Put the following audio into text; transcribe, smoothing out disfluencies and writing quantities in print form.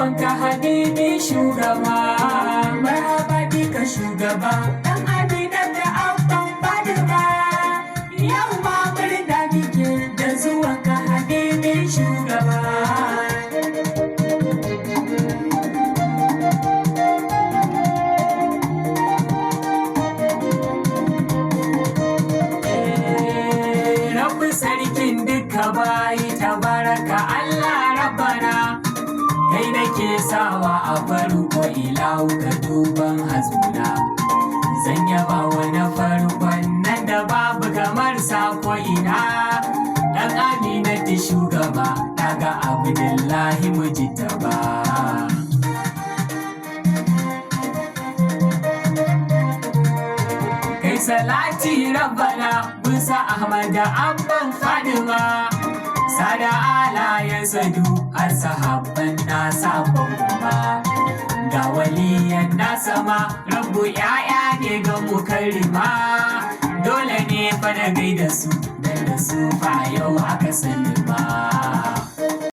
Zuwanka habibi shugaba. Marhaba bika shugaba, dan Amina da abban Fadima. Yau ma murna muke da zuwanka habibi shugaba. Rabbi sarkin duka bayi, tabaraka Allah rabbana, kai nake sawa a farko, ilahu ka duban hasbuna. Zan yaba wa na farkon nan da babu kamar sa ko ina, dan Aminatu shugaba, daga Abdullahi Mujtaba. Kai salati rabbana bisa Ahmad abban Fadima, sada alayen sadu har sahabban nasa kuma ga waliyan nasa ma rabu ya'ya ne ga mukarrima. Dole ne fa na gaida su, dan da su fa yau aka sani ma.